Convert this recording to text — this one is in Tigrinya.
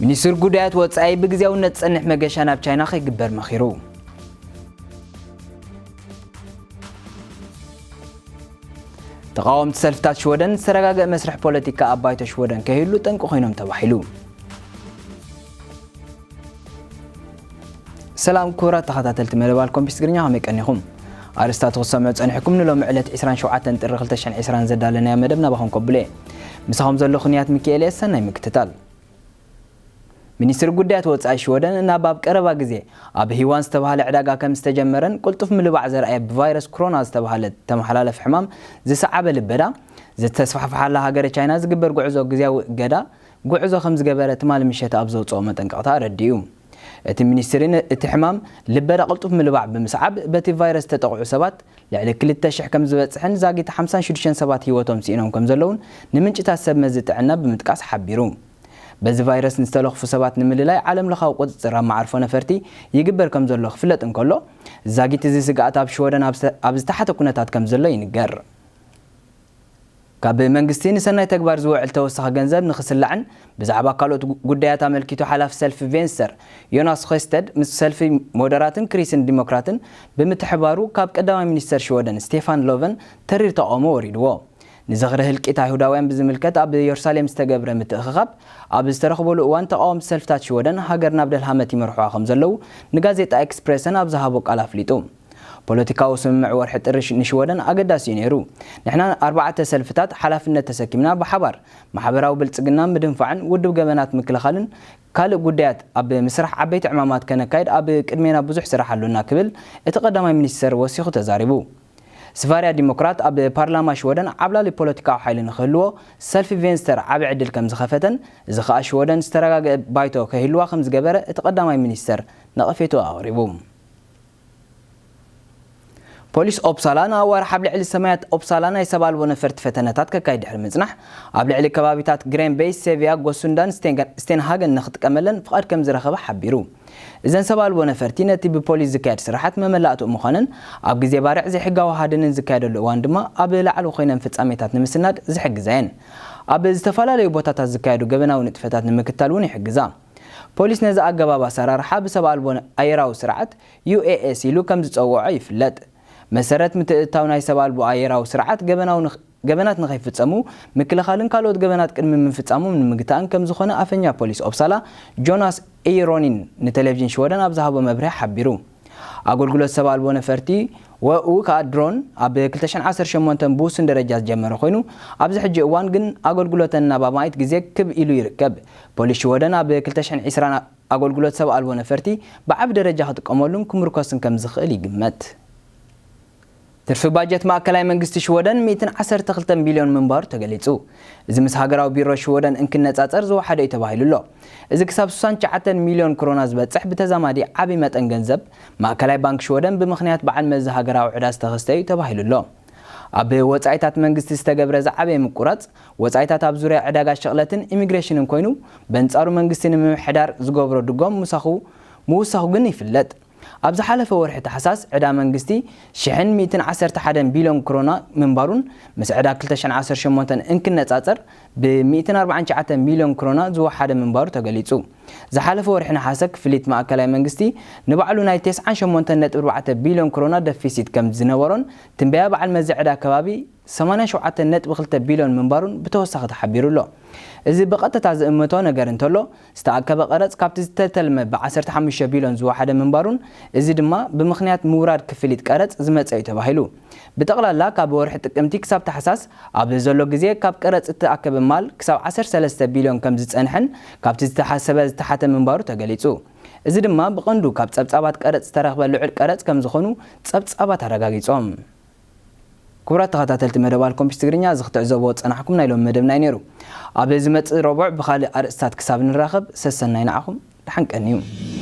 ሚኒስትር ጉዳያት ወጻኢ ብግዜያውነት ዝጸንሕ መገሻ ናብ ቻይና ከይግበር መኺሩ። ተቓወምቲ ሰልፍታት ሽወደን ዝተረጋገአ መስርሕ ፖለቲካ ኣብ ባይቶ ሽወደን ከይህሉ ጠንቂ ኮይኖም ተባሂሉ። ሰላም ክቡራት ተኸታተልቲ መደብ ኣልኮምፒስ ትግርኛ፣ ከመይ ቀኒኹም? ኣርእስታት ክሰምዑ ጸኒሕኩም። ንሎሚ ዕለት ዕስራን ሸውዓተን ጥሪ ክልተ ሽሕን ዕስራን ዘዳለናዮ መደብ ናባኹም ከብሎ እየ። ምሳኹም ዘለኹ ንያት ሚካኤል እየ። ሰናይ ምክትታል። ሚኒስትሪ ጉዳያት ወጻኢ ሽወደን ናብ ኣብ ቀረባ ግዜ ኣብ ሂዋን ዝተባህለ ዕዳጋ ከም ዝተጀመረን ቅልጡፍ ምልባዕ ዘርኣየ ብቫይረስ ኮሮና ዝተባህለ ተመሓላለፊ ሕማም ዝሰዓበ ልበዳ ዝተስፋሕፍሓላ ሃገረ ቻይና ዝግበር ጉዕዞ ግዜያዊ እገዳ ጉዕዞ ከም ዝገበረ ትማሊ ምሸት ኣብ ዘውጽኦ መጠንቀቕታ ኣረዲኡ። እቲ ሚኒስትሪ ን-፣ እቲ ሕማም ልበዳ ቅልጡፍ ምልባዕ ብምስዓብ በቲ ቫይረስ ዝተጠቕዑ ሰባት ልዕሊ ክልተ ሽሕ ከም ዝበጽሕን ዛጊት ሓምሳን ሽዱሽተን ሰባት ህይወቶም ስኢኖም ከም ዘለውን ንምንጭታት ሰብ መዚ ጥዕና ብምጥቃስ ሓቢሩ። በዚ ቫይረስ ንዝተለኽፉ ሰባት ንምልላይ ዓለም ለኻዊ ቁጽጽር ኣብ መዓርፎ ነፈርቲ ይግበር ከም ዘሎ ክፍለጥ እንከሎ፣ ዛጊት እዚ ስግኣት ኣብ ሽወደን ኣብ ዝተ-፣ ኣብ ዝተሓተ ኩነታት ከም ዘሎ ይንገር። ካብ መንግስቲ ንሰናይ ተግባር ዝውዕል ተወሳኺ ገንዘብ ንኽስላዕን ብዛዕባ ካልኦት ጉ-፣ ጉዳያት ኣመልኪቱ ሓላፊ ሰልፊ ቬንስተር ዮናስ ኾስተድ ምስ ሰልፊ ሞደራትን ክሪስን ዲሞክራትን ብምትሕባሩ ካብ ቀዳማይ ሚኒስተር ሽወደን ስቴፋን ሎቨን ተሪር ተቓውሞ ወሪድዎ። ንዝኽሪ ህልቂት ኣይሁዳውያን ብዝምልከት ኣብ የሩሳሌም ዝተገብረ ምትእኽኻብ ኣብ ዝተረኽበሉ እዋን ተቓወምቲ ሰልፍታት ሽወደን ሃገር ናብ ደልሃመት ይመርሑዋ ከም ዘለዉ ንጋዜጣ ኤክስፕሬሰን ኣብ ዝሃቦ ቃል ኣፍሊጡ። ፖለቲካዊ ስምምዕ ወርሒ ጥሪ ሽ-፣ ንሽወደን ኣገዳሲ እዩ ነይሩ። ንሕና ኣርባዕተ ሰልፍታት ሓላፍነት ተሰኪምና ብሓባር ማሕበራዊ ብልጽግና ምድንፋዕን ውድብ ገበናት ምክልኻልን ካልእ ጉዳያት ኣብ ምስራሕ ዓበይቲ ዕማማት ከነካይድ ኣብ ቅድሜና ብዙሕ ስራሕ ኣሎና ክብል እቲ ቀዳማይ ሚኒስተር ወሲኹ ተዛሪቡ። ስቫርያ ዲሞክራት ኣብ ፓርላማ ሽወደን ዓብላሊ ፖለቲካዊ ሓይሊ ንክህልዎ ሰልፊ ቬንስተር ዓቢ ዕድል ከም ዝኸፈተን፣ እዚ ኸኣ ሽወደን ዝተረጋገአ ባይቶ ከይህልዋ ከም ዝገበረ እቲ ቀዳማይ ሚኒስተር ነቐፌቱ ኣቕሪቡ። ፖሊስ ኦፕሳላ ንኣዋርሕ ኣብ ልዕሊ ሰማያት ኦፕሳላ ናይ ሰብ ኣልቦ ነፈርቲ ፈተነታት ከካይድ ድሕሪ ምጽናሕ፣ ኣብ ልዕሊ ከባቢታት ግሬን ቤይ፣ ሴቪያ፣ ጎሱንዳን ስቴንጋ-፣ ስቴንሃገን ንኽጥቀመለን ፍቓድ ከም ዝረኸበ ሓቢሩ። እዘን ሰብ ኣልቦ ነፈርቲ ነቲ ብፖሊስ ዝካየድ ስራሓት መመላእትኡ ምዃነን፣ ኣብ ግዜ ባርዕ ዘይሕጋዊ ሃድንን ዝካየደሉ እዋን ድማ ኣብ ላዕሊ ኮይነን ፍጻሜታት ንምስናድ ዝሕግዛ እየን። ኣብ ዝተፈላለዩ ቦታታት ዝካየዱ ገበናዊ ንጥፈታት ንምክታል እውን ይሕግዛ። ፖሊስ ነዚ ኣገባብ ኣሰራርሓ ብሰብ ኣልቦ ኣየራዊ ስርዓት ዩ ኤ ኤስ ኢሉ ከም ዝጸውዖ ይፍለጥ። መሰረት ምትእትታው ናይ ሰብ ኣልቦ ኣየራዊ ስርዓት ገበናዊ ንኽ-፣ ገበናት ንኸይፍጸሙ ምክልኻልን ካልኦት ገበናት ቅድሚ ምፍጻሞም ንምግታእን ከም ዝኾነ ኣፈኛ ፖሊስ ኦፕሳላ ጆናስ ኤይሮኒን ንቴሌቪዥን ሽወደን ኣብ ዝሃቦ መብርሂ ሓቢሩ። ኣገልግሎት ሰብ ኣልቦ ነፈርቲ ወኡ ከኣ ድሮን ኣብ ክልተ ሽሕን ዓሰርተ ሸሞንተን ብውሱን ደረጃ ዝጀመረ ኮይኑ፣ ኣብዚ ሕጂ እዋን ግን ኣገልግሎተን ናብ ኣማኢት ግዜ ክብ ኢሉ ይርከብ። ፖሊስ ሽወደን ኣብ ክልተ ሽሕን ዕስራን ኣገልግሎት ሰብ ኣልቦ ነፈርቲ ብዓቢ ደረጃ ክጥቀመሉን ክምርኮስን ከም ዝኽእል ይግመት። ትርፊ ባጀት ማእከላይ መንግስቲ ሽወደን ሚእትን ዓሰርተ ክልተን ቢልዮን ምንባሩ ተገሊጹ። እዚ ምስ ሃገራዊ ቢሮ ሽወደን እንክነጻጸር ዝወሓደ እዩ ተባሂሉ ኣሎ። እዚ ክሳብ ስሳን ትሽዓተን ሚልዮን ክሮና ዝበጽሕ ብተዛማዲ ዓቢ መጠን ገንዘብ ማእከላይ ባንክ ሽወደን ብምኽንያት በዓል መዚ ሃገራዊ ዕዳ ዝተኸስተ እዩ ተባሂሉ ኣሎ። ኣብ ወጻኢታት መንግስቲ ዝተገብረ ዝዓበየ ምቁራጽ ወጻኢታት ኣብ ዙርያ ዕዳጋ ሸቕለትን ኢሚግሬሽንን ኮይኑ፣ በንጻሩ መንግስቲ ንምምሕዳር ዝገብሮ ድጎም ምሳኹ ምውሳኹ ግን ይፍለጥ። ኣብ ዝሓለፈ ወርሒ ታሕሳስ ዕዳ መንግስቲ ሽሕን ሚእትን ዓሰርተ ሓደን ቢልዮን ክሮና ምንባሩን ምስ ዕዳ ክልተ ሽሕን ዓሰርተ ሸሞንተን እንክነጻጸር ብሚእትን ኣርባዓን ትሽዓተን ሚልዮን ክሮና ዝወሓደ ምንባሩ ተገሊጹ። ዝሓለፈ ወርሒ ነሓሰ ክፍሊት ማእከላይ መንግስቲ ንባዕሉ ናይ ተስዓን ሸሞንተን ነጥቢ ኣርባዕተ ቢልዮን ክሮና ደፊሲት ከም ዝነበሮን ትንበያ በዓል መዚ ዕዳ ከባቢ ሰማንያን ሸውዓተን ነጥቢ ክልተ ቢልዮን ምንባሩን ብተወሳኺ ተሓቢሩ ኣሎ። እዚ ብቐጥታ ዝእምቶ ነገር እንተሎ፣ ዝተኣከበ ቀረጽ ካብቲ ዝተተልመ ብዓሰርተ ሓሙሽተ ቢልዮን ዝወሓደ ምንባሩን፣ እዚ ድማ ብምኽንያት ምውራድ ክፍሊት ቀረጽ ዝመጸ እዩ ተባሂሉ። ብጠቕላላ ካብ ወርሒ ጥቅምቲ ክሳብ ታሕሳስ ኣብ ዘሎ ግዜ ካብ ቀረጽ እተኣከበ ማል ክሳብ ዓሰርተ ሰለስተ ቢልዮን ከም ዝጸንሐን ካብቲ ዝተሓሰበ ዝተሓተ ምንባሩ ተገሊጹ። እዚ ድማ ብቐንዱ ካብ ጸብጻባት ቀረጽ ዝተረኽበ ልዑል ቀረጽ ከም ዝኾኑ ጸብጻባት ኣረጋጊጾም። ክቡራት ተኸታተልቲ መደብ ኣልኮምፒስ ትግርኛ፣ እዚ ክትዕዘብዎ ዝጸናሕኩም ናይ ሎሚ መደብና እዩ ነይሩ። ኣብ ዝመጽእ ረቡዕ ብኻልእ ኣርእስታት ክሳብ ንራኸብ፣ ሰሰናይ ንዓኹም፣ ደሓን ቀንዩ።